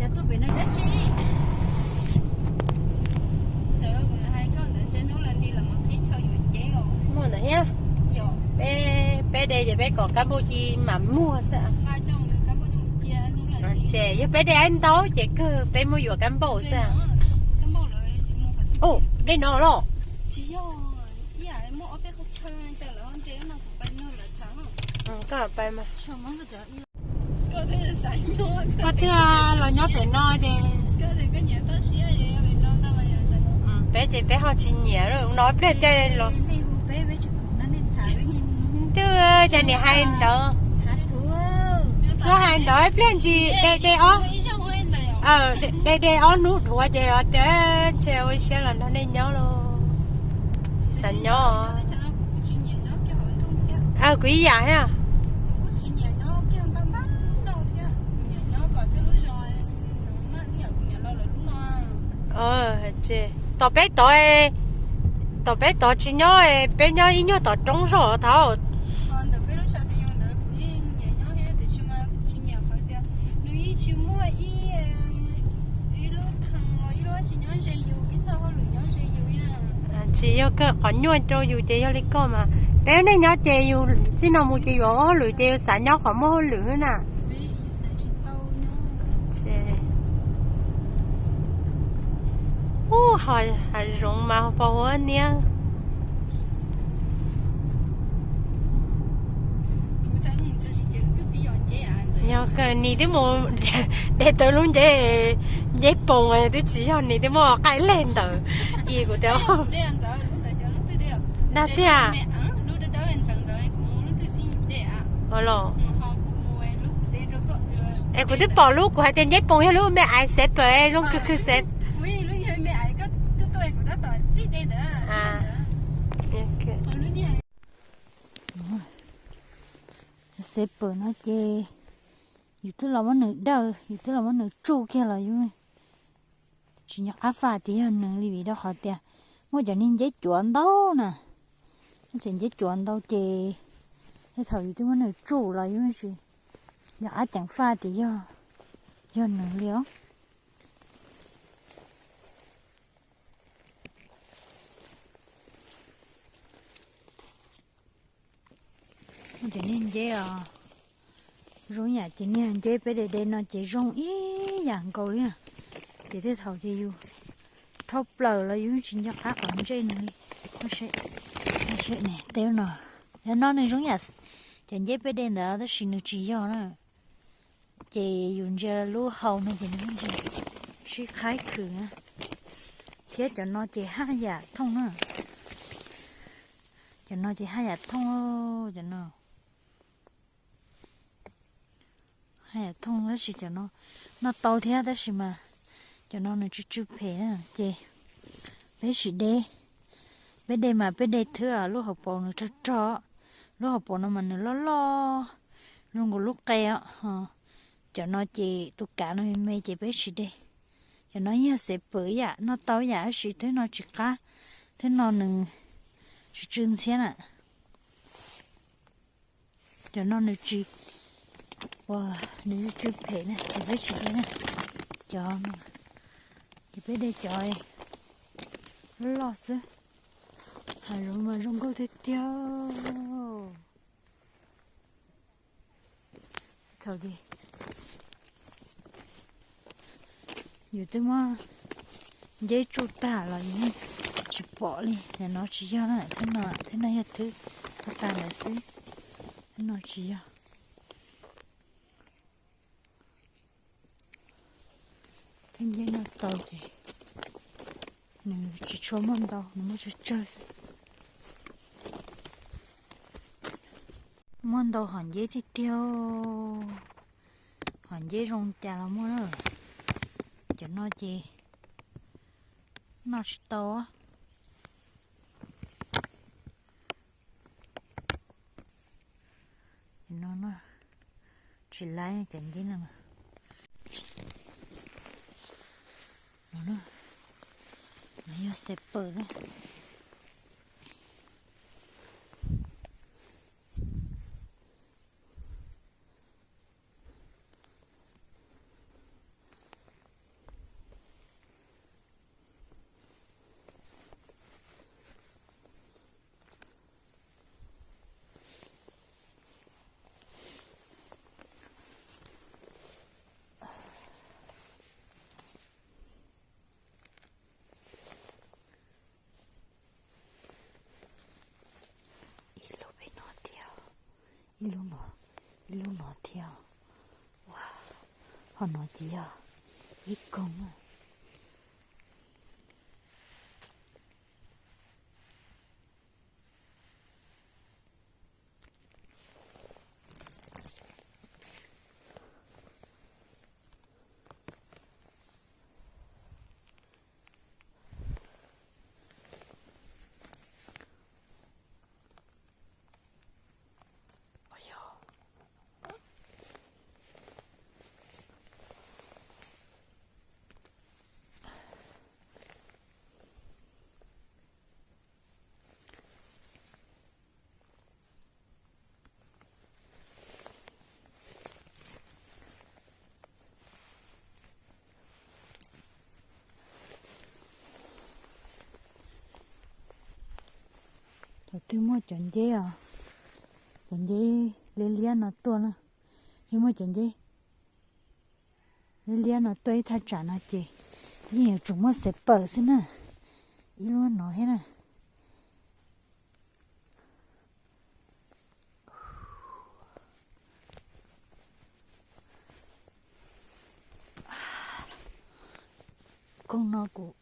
Muaj ntawd thiab. Peb, peb de ces peb kom kab npauj ci mam muag xwb. Ces yog peb de aib ntaub ces kawg peb muab yuav kab npauj xwb. Ub, dej no los. Koj pais mas. Koj twb los nyob pem no ces peb ces peb ho tsis nyiam no ib pliag tej los. Twb cas niam hais ntawd, txhob hais ntawd ib pliag ntsis de de ob, de de ob hnub dhuav ces tias ntshe ua siab los nrog nej nyob los xav nyob. Kuv ib yam thiab. Tom peb tod, tom peb tod tsis nyob, peb nyob ib nyuag tom roob zog thaum. Tsis yog kawg qhov nyuaj rau yus ces yog li koj mas. Peb nej nyob ces yus txij no mus ces yus ua hauj lwm ces yus xav nyob qhov muaj hauj lwm xwb na. Ub, hav zoov mas pos huab niab. Yog nis twb mus de tau lub nceb, nceb poos twb tsis yog nis twb muaj qaij leg ntawd. Kuv tias dag tiag. Los, es kuv twb pom lub kuv hais tias nceb poos yog lub me aiv xev pawm zoo kawg kawg xev. Xev pawm no ces yus twb los muab nws dawj, yus twb los muab nws tsuj kiag los yus tsis nco qab faj tias yog nws li vim rau qhov tias muaj cov niag nceb cuav ntau na. Muaj cov nceb cuav ntau ces tej thaum yus twb muab nws tsuj los yus tsis nco qab ceev faj tias yog, yog nws li os. Cov niag nceb os, zoo yam ces niag nceb peb de de no ces zoo ib yam nkaus li na. Ces tej thaum ces yus rhaub plaws los yus tsis nco qab qhov ntsej nws li. Tej no, yav no nws zoo yam cov nceb peb de ntawd tab sis nws tsis yog na. Ces yus ntsia lub hau no ces nws ntsia sib qhaib khwm na. Thiab cov no ces haj yam thooj na. Cov no ces haj yam thooj, cov no haj yam thooj tab sis cov no noj tau thiab tab sis mas cov no nws tsw tsw phem na ces peb sim de. Peb de mas peb de thwb lub hauv paus nws rog rog, lub hauv paus no mas nws loj loj zoo nkaus lub qe os. Cov no ces tus kav no me me ces peb tsis de. Cov no yog xev pwm ib yam, noj tau ib yam tab sis thwb no tsis qab, thwb no nws tsis tsw ntxhiab na. Cov no nws tsis, nws tsw phem na ces peb tsis de na. Cov no ces peb de cov loj loj xwb. Hav zoov mas zoo nkauj tiag tiag. Thaum yus twb muab nceb tsuj tag los yus tsis pom li, no tsis yog na, thwb no, thwb no yog thwb tag ntawd xwb, thwb no tsis yog. Thwb nceb no tau ces nws tsis tshua muaj ntau, nws muaj tsawg tsawg xwb. Muaj ntau hom nceb tiag tiag, hom nceb zoo cas los muaj na. Cov no ces noj tsis tau. No tsis laib cov nceb no. No yog xev pawm na. Ib lub no, ib lub no thiab. Ua, ho no ces yog ib koog na. Thaum twg muaj cov nceb os, cov nceb liab liab no tuaj na, yog muaj cov nceb liab liab no tuaj ib thaj tsam no ces yeej yuav tsum muaj xev pawm xwb na, ib lub no thiab na. Koog no kuv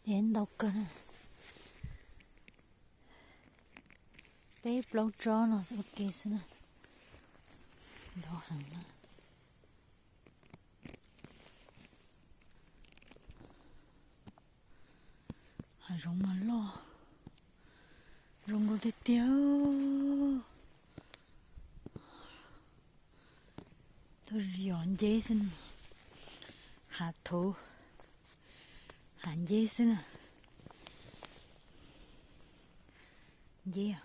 de ntau kawg na. Peb plaub tsob no ua ke xwb na. Ntau heev na. Hav zoov mas loj, zoo nkauj tiag tiag. Tuaj yos nceb xwb na. Hav thuv, hav nceb xwb na. Nceb.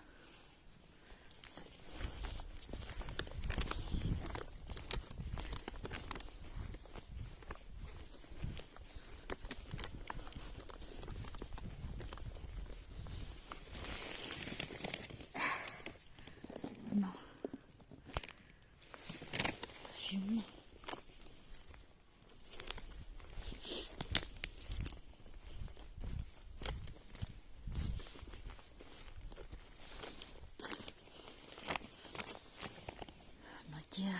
No cia,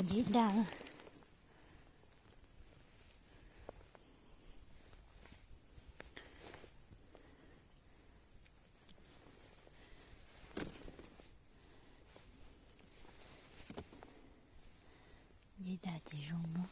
nceb daj. Nceb daj ces zoo no.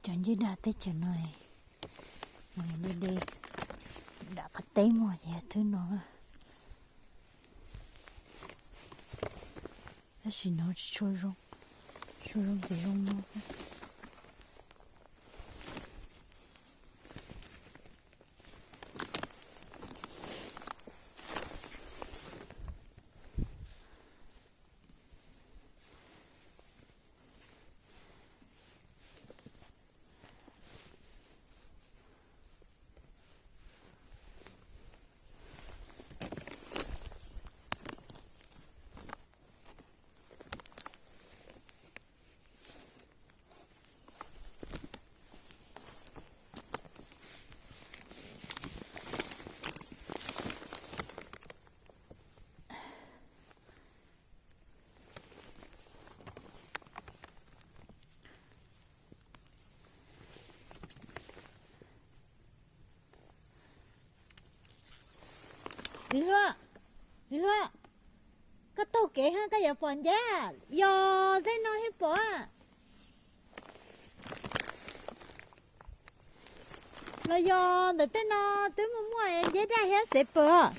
Cov nceb daj teb chaws no, de de nram qab teb muag ces yog thwb no na. Tab sis no tsis tshua zoo, tsis tshua zoo ces zoo no xwb. Txiv hluas, txiv hluas, koj taug kev ha, koj yuav pom nceb. Yog tej no thiaj pom. Los yog ntawm tej no twb muaj muaj nceb daj thiab xev pawg.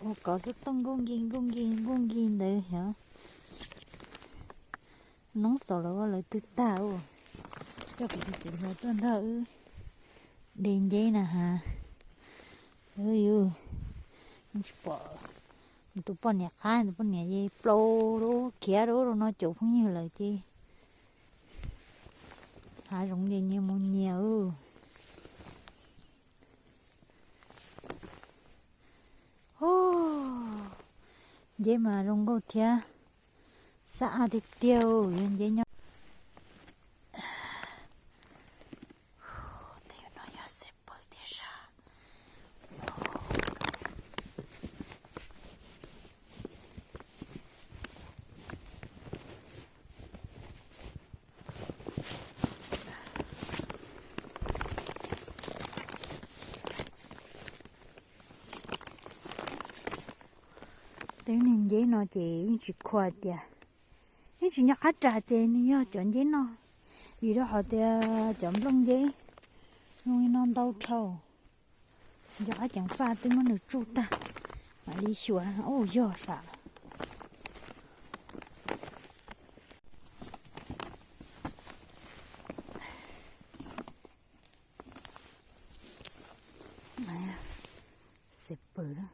Ua kov xub tooj nkuj nkig nkuj nkig nkuj nkig ntawd xyov. Noob xaus los ua lawv twg tag ua. Coj kuv tus txiv hluas tuaj nrog wb de nceb na has. Yus tsis pom tus poj niam qab, tus poj niam ces plaub lub khiav rau rau no caum phooj ywg lawm ces hav zoov ces nyias mus nyias. Nceb mas zoo nkauj thiab xab ab tiag tiag, yog nceb nyob. Tej no yog xev pawg tiag sas. Tej niag nceb no ces yeej tsis khuam tias, yeej tsis nco qab ras tias nws yog cov nceb no, vim rau qhov tias cov nplooj nceb zoo li no ntau dhau. Nco qab ceev faj twb muab nws tsuj tag, mam li xyuas. Ub, yog sas. Xev pawg na.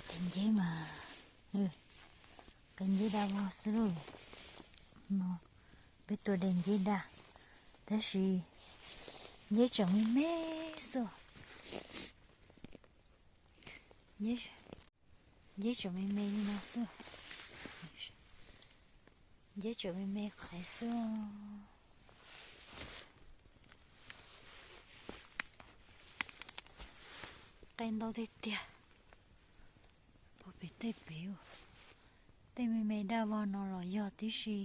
Qe nceb mas, qe nceb daj vog xwb lauj. No peb tuaj de nceb daj, tab sis nceb tseem me me xwb. Nceb tseem me me li no xwb. Nceb tseem me me qhev xwb. Qe ntau tiag tiag. Puag pem tej pem, tej me me daj vog no los yog tib si.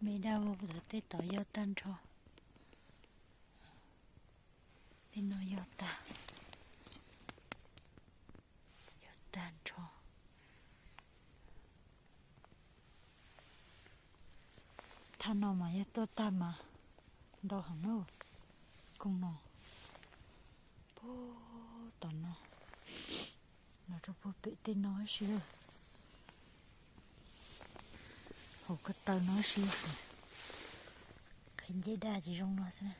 Me daj vog ntawd tej tod yog tag nrho. Tej no yog tag, yog tag nrho. Thaj no mas yog tuaj tag mas ntau heev na. Koog no, puag tom no los rau puag pem tej no ib si, hauv ko taw no ib si. Qe nceb daj ces zoo no xwb na.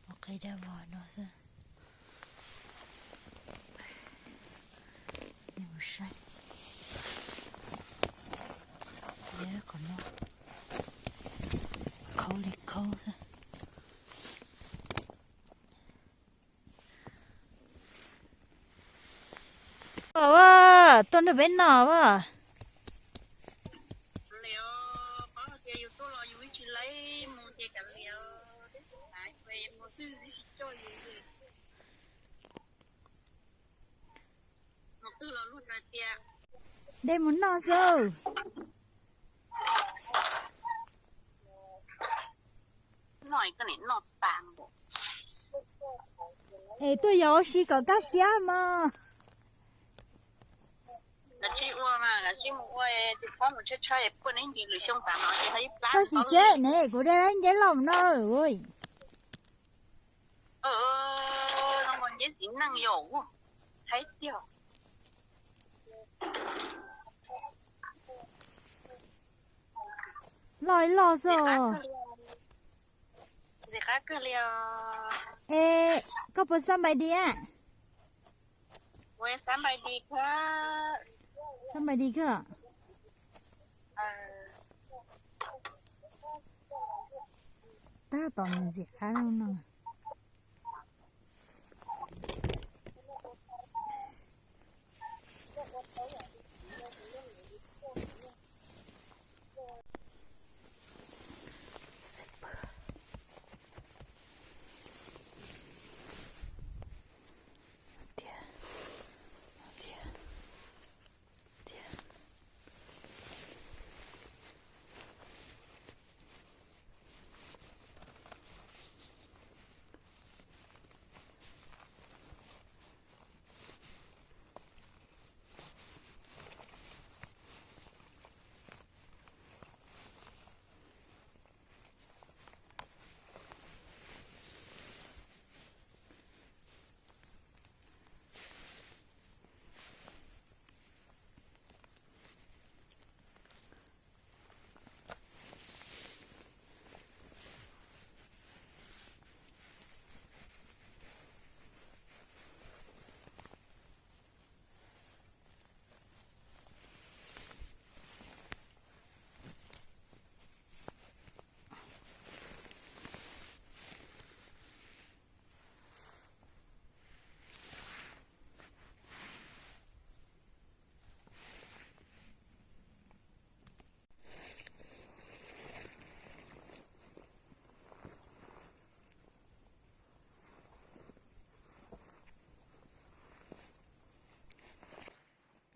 Ua qe daj vog no xwb. Mus saib, qhov no khaub li khaub xwb. Tuaj nrog peb noj as. De mus noj xwb. Es tuaj yos ua si kom kaj siab mog. Lawv tsis ua mas lawv tsis mus ua, tus phob mus tshawb tshawb es puag neb nti lwm xyoo tas no ces ho ib plab. Koj sim seb ne, kuv de lab nceb los no. Zoo nkaus nceb txiv neej yom, haib tiag. Loj ib loj xwb. Ntxim qab kawg li os. Es koj puas xab npais di a? Xab npais di kawg. Tab tom ntxim qab no.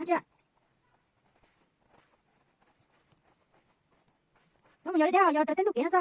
Txhob mus yos li dab, yos raws tej ntug kev no xwb.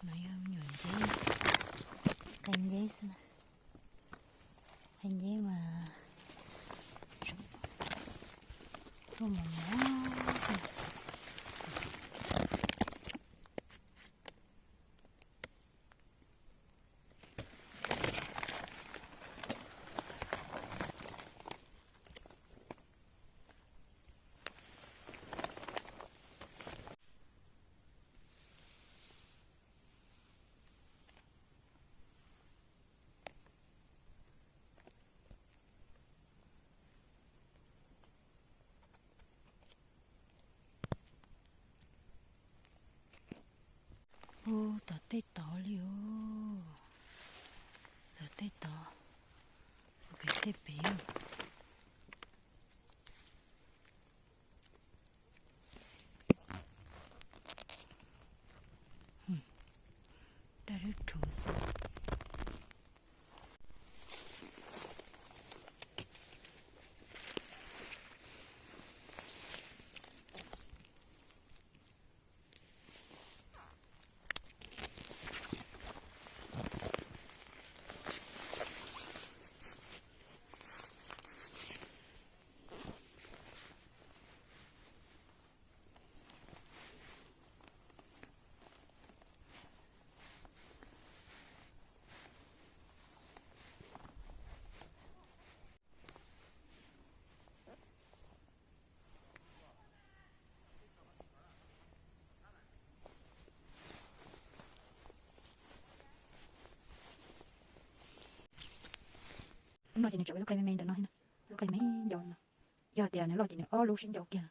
No yog me nyuam nceb, qe nceb xwb na. Qe nceb mas tuaj mos mos xwb. Ub, tom tej tod li os. Tom tej tod, pem tej pem. Daj dub rhuv xwb. Hnub no ces nws tseem ua lub qe me me ntawm no, lub qe me ncau no. Yog tias nws loj ces nws ob lub sib ncaus kiag.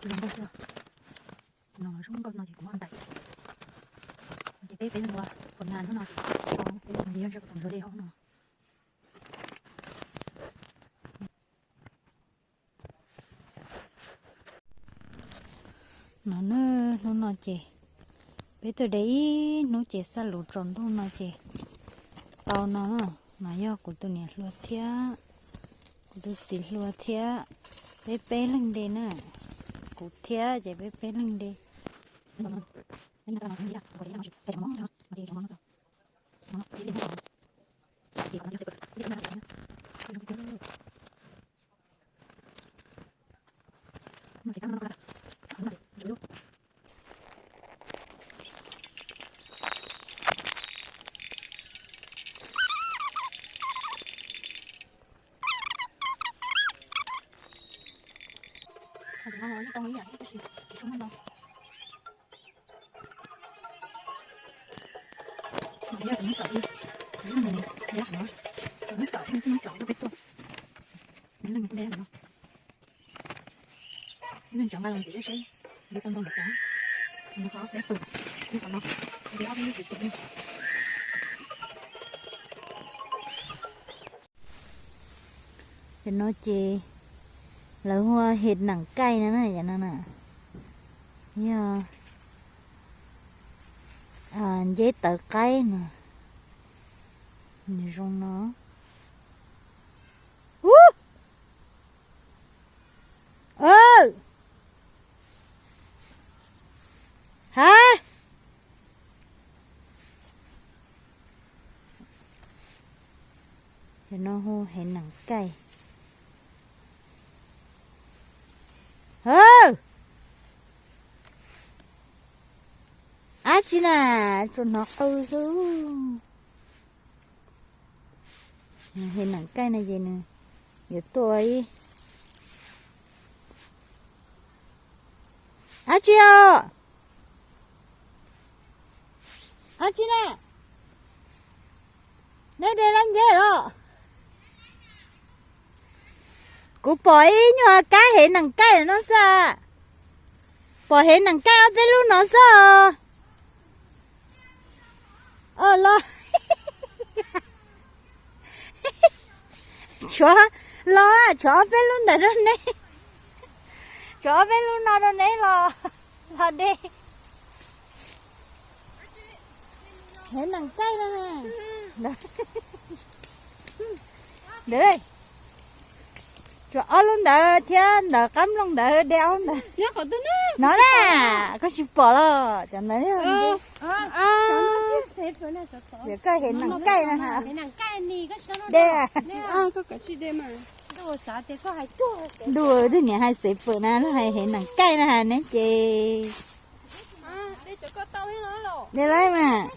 Zoo nkauj xwb. No zoo nkauj no ces kuv muab ntais. Ces peb peb leeg ua, kuv nas hnub no ces peb leeg ua, peb leeg ua dej hauv no. No na, hnub no ces peb tuaj de ib hnub ces xab lus tsaus ntuj no ces tau no na. No yog kuv tus niam hluas thiab kuv tus txiv hluas thiab peb peb leeg de na. Kuv thiab ces peb peb leeg de. Tus hnub xaum, tus hnub xaum, tus hnub xaum peb tuaj, tus hnub xaum peb tuaj. Tus hnub xaum peb tuaj. Cov no ces lawv hu ua hes neem kaij no na, cov no na yog nceb tawv qaib no, nws zoo no. Ha, cov no hu hes neem kaij. Dab tsi na, tsuas hnov qw xwb. Hes neem kaij no ces nws yuav tuaj ib, dab tsi os? Dab tsi na? Neb de dab nceb os? Kuv pom ib nyuag kab hes neem kaij no xwb. Pom hes neem kaij ob peb lub no xwb. Los, tshuav, los tshuav ob peb lub ntawd rau neb. Tshuav ob peb lub no rau neb los, los de. Hes neem kaij no. Ntawd, tshuav ob lub ntawd thiab ntawm qab nplooj ntawd de ob ntawd. No na, koj tsis pom los cov ntawd. Yog koj hes neem kaij no ha. De, ntuj, twb niam hais xev pwm na, hais hes neem kaij no ha neb ces. De laib mas,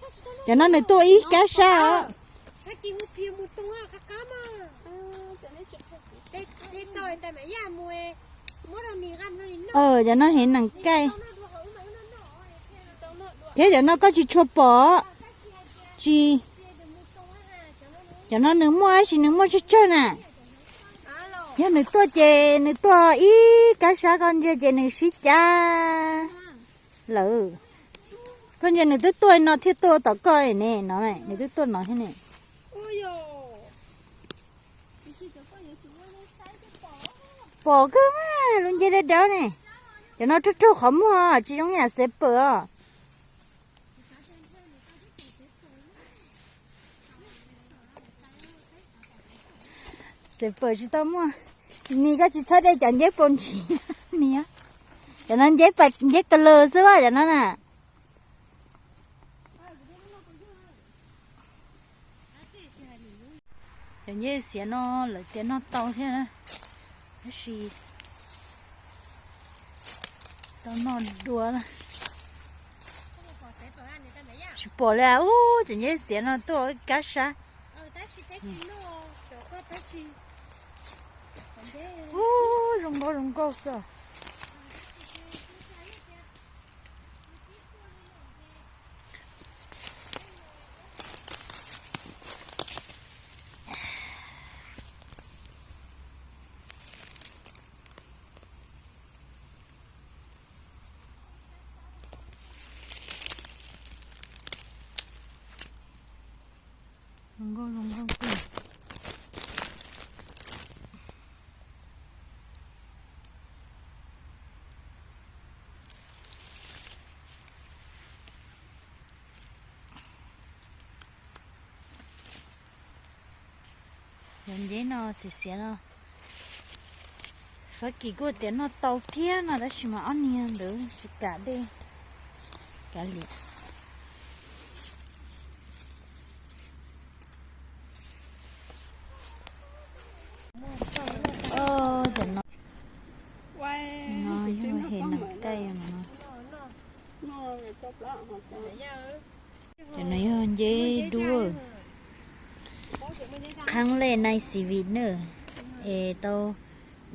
cov no nws tuaj ib kab sab os. Cov no hes neem kaij. Thiab cov no koj tsis tshua pom. Tsis, cov no nws muaj tab sis nws muaj tsawg tsawg na. Yog nws tuaj ces nws tuaj ib kab sab koj ntsia ces nws sib cav lawm. Koj ntsia nws twb tuaj no thiaj tuaj tom koj ne no, nws twb tuaj no thiab ne. Pom kawg mas lub nceb dawb dawb ne. Cov no raug raug qhov muag tsis zoo yam xev pwm os. Xev pwm tsis tau muaj. Nis koj tsis txhob de cov nceb paus ntsis nis. Cov no nceb, nceb ka lws xwb vaj cov no na. Cov nceb xiav no lawv tias noj tau thiab na, tab sis tau noj dua na. Tsis pom li ub, cov nceb xiav no tuaj kab sab. Ub, zoo nkauj zoo nkauj xwb. Nkauj zoo nkauj xwb. Cov nceb no xiav xiav no. Fab Kis kuj tias noj tau thiab no tab sis mas ob niag ntawd tsis kam dej, kav liam. Cov no, no yog hem nees kaij no. Cov no yog nceb dub, qhab lej nai xi vim na, es tau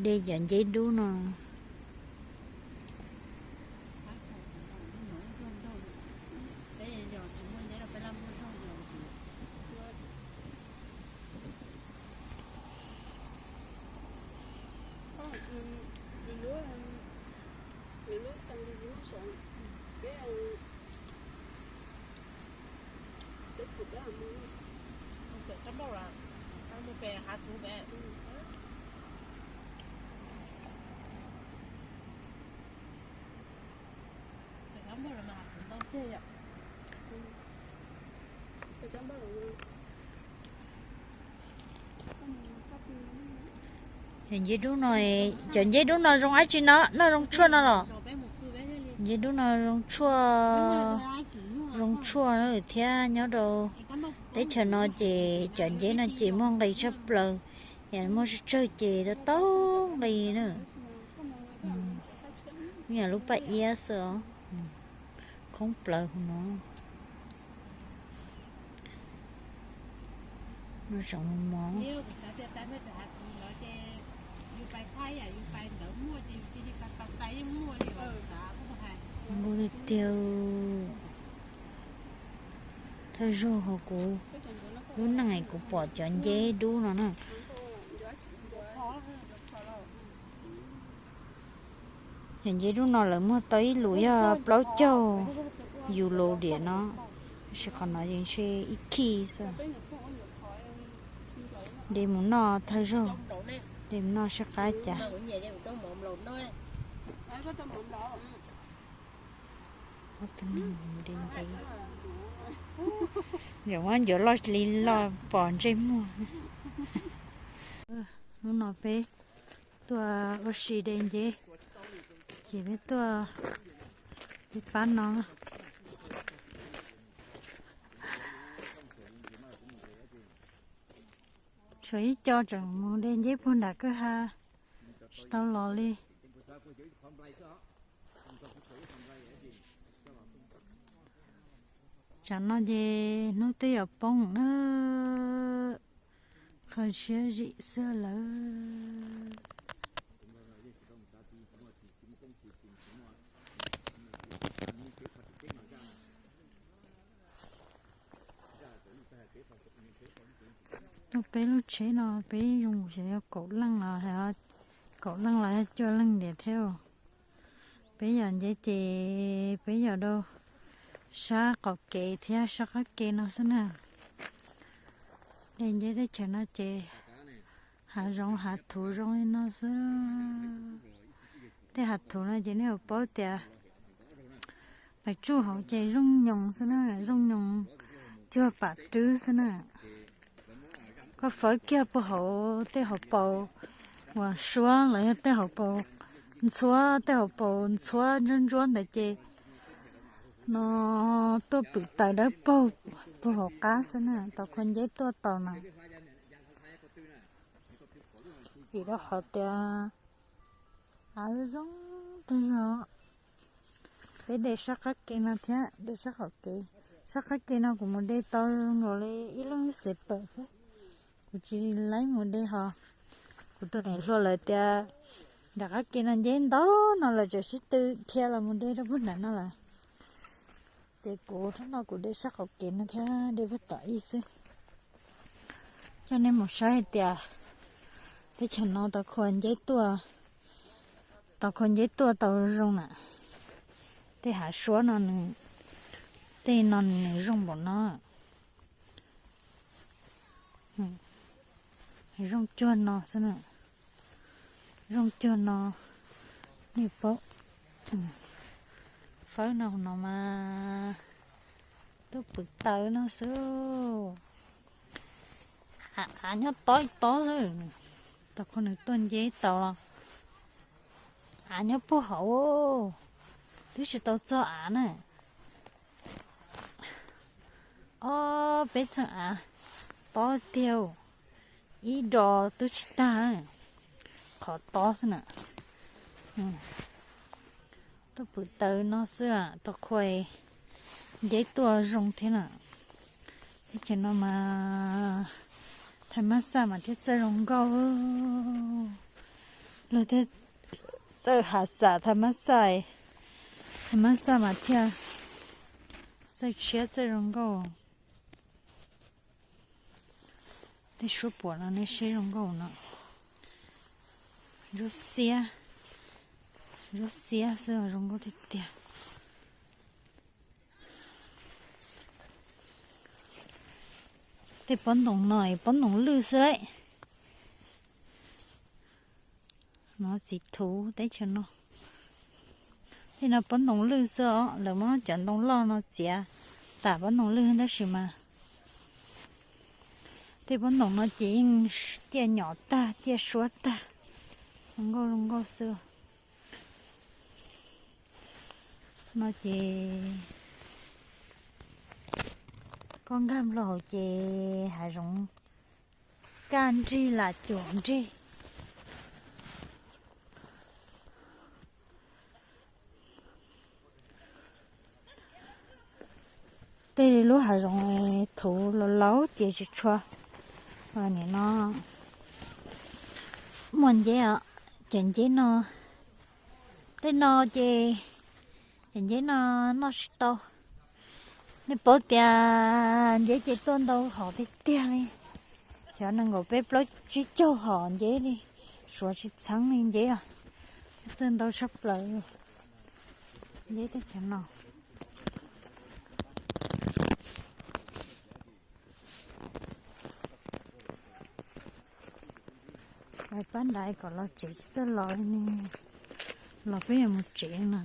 de cov nceb dub no. Cov nceb dub no, cov nceb dub no zoo dab tsi no, noj zoo tshuaj no los? Nceb dub no zoo tshuaj, zoo tshuaj thiab nyob rau teb chaws no ces cov nceb no ces muaj nqis tshaj plaws, yam muaj tsawg tsawg ces tau tau nqis na. Yam lub paj iab xwb os, khoob plaws hauv no. Noj tseem mos mos. Nqus tiag tiag. Thawj zaug hauv kuv lub neej es kuv pom cov nceb dub no na. Cov nceb dub no lawv muag tau ib lus yog plaub caug yus lus diam no, tab sis qhov no yeej ntshe ib khij xwb. De mus noj thawj zaug, de mus noj saib qab cas. Ob tug neeg de nceb, zaum muab ncuav loj li loj pom ntsej muag. Hnub no peb tuaj ua si de nceb, ces peb tuaj peb pab no. Tshuav ib co tseem mus de nceb puag nram kwj ha, tsis tau los li. Tsam no ces hnub twb yuav poob na, qhov siab zim xwb lawm. Rau peb lub tsheb no peb zoo xyov yog kaum leej los, kaum leej los yog cuaj leej ntiag thiab. Peb yog nceb ces peb yog rau sab qaum kev thiab sab qab kev no xwb na. De nceb teb chaws no ces hav zoov hav thuv zoo li no xwb. Tej hav thuv no ces nej yuav paub tias pes tsuj hauv ces zoo nyoos xwb na, zoo nyoos cuag pam rwb xwb na. Koj fawb kiag puag hauv tej hauv paus uas suab los yog tej hauv paus ntxhuab, tej hauv paus ntxhuab ntsuab ntsuab ntawd ces no tuaj pwm taws dawb paug puag hauv qab xwb na, tau qhua nceb tuaj tau na. Vim rau qhov tias av zoo tag zog. Peb de sab qab kev no thiab de sab qaum kev. Sab qab kev no kuv mus de tau nkaus li ib lub xev pawm xwb. Kuv tsis laib mus de hos kuv tus niam hluas lawv tias nram qab kev no nceb ntau no lawv tseem sib tw dhia los mus de rau puag nram no lawm. Ces kuv hnub no kuv de sab qaum kev no thiab de puag tom ib xwb. Coj nej mus saib hais tias teb chaws no tau qhua nceb tuaj, tau qhua nceb tuaj tau zoo na. Tej hav suab no nws, tej no nws zoo npaum no. Zoo cuag no xwb na. Zoo cuag no. Nej paub, fawb no no mas tuaj pwm taws no xwb. Av nyob tob ib tob xwb. Tau qhov nws tuaj nceb tau los av nyob puag hauv, twb tsis tau txog av na. Ob peb txheej av tob tiag, ib do twb tsis tag, qhov tob xwb na. Tuaj pwm taws no xwb, tau qhua nceb tuaj zoo thiab na. Teb chaws no mas thaj mab xaj mas thiaj txawj zoo nkauj. Luag thiaj txawj hav xas thaj mab xaj, thaj mab xaj mas thiaj txawj tshiab txawj zoo nkauj. Tej suab puam no nej saib zoo nkauj no. Ntsuab xiab, ntsuab xiab xwb zoo nkauj tiag tiag. Tej pob ntoos no pob ntoos lwj xwb lauj. No txiv thuv teb chaws no. Tej no pob ntoos lwj xwb os, lawv muab cov ntoo loj no txiav tam pob ntoos lwj tab sis mas tej pob ntoos no ces yeej ciaj nyom tag ciaj suab tag, zoo nkauj zoo nkauj xwb. No ces koj nkag nplo hauv ces hav zoov kaj nrig lam cuam nrig. Tej lub hav zoov thuv laus laus ces tsis tshua, nim no muaj nceb os, cov nceb no, tej no ces cov nceb no noj tsis tau. Nej paub tias nceb ces tuaj ntau hom tiag tiag li, xyov nees nkaum peb plaub tsib caug hom nceb li, suav tsis txheeb li nceb os. Txawj ntau tshaj plaws nceb teb chaws no. Pab nrad kom los tsev tsis txawj los li ne, los peb yuav mus tsev no.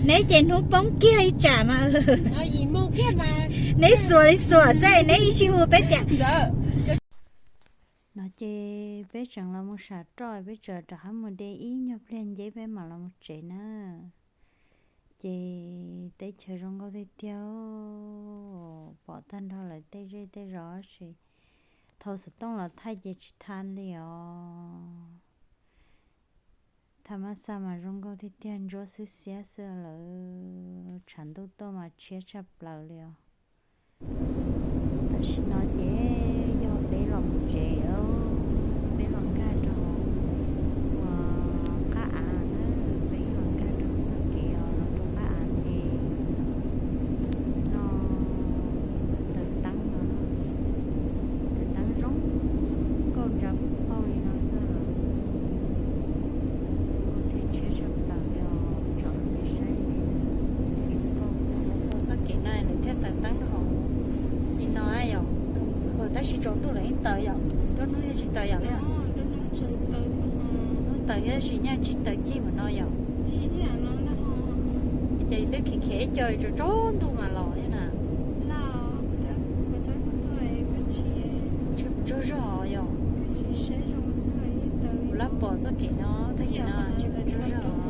Neb ces hnub poob kiag ib tsam mas, neb xuas li xuas xwb, neb yeej tsis hu peb tias. No ces peb tseem los mus sam roj, peb tseem rov qab mus de ib nyuag pliag nceb peb mam los mus tsev na. Ces teb chaws zoo nkauj tiag tiag, pom tag nrho lawv tej zej tej zos tab sis thaum xov tooj los thaij ces tsis tha li os. Thaj mab xaj mas zoo nkauj tiag tiag, ntsuab xwb xiab xwb, lawv tshav ntuj tuaj mas tshiab tshaj plaws li os. Tam sim no ces yog peb los mus tsev, peb los nkag rau qab av na, peb los nkag rau txoj kev os, los rau qab av ces no taws teeb no, taws teeb zoo nkauj ntsa pauj li no xwb los thiaj tshiab tshaj plaws li os, tsom peb saib thiaj zoo nkauj. Txoj kev no nws thiaj taws teeb hauv li no yom. Tab sis tsaus ntuj lawm yeej taws yom, nruab hnub yeej tsis taws yom li. Hnub taws thiab tab sis nyaj tsis taws cig mus no yom. Ces twb khiav khiav ib co tsaus ntuj mas los thiab na. Tsaug zog yom. Kuv lab pom txoj kev no tag kis no tsaug zog.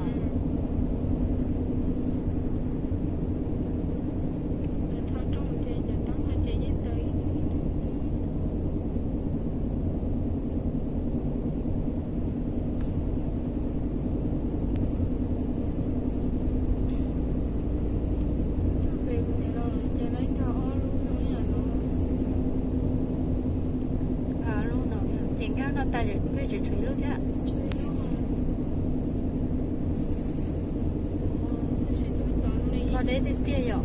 Ces nkag no tas peb tseem tshuav ib lub thiab. Ho deb tiag tiag yom.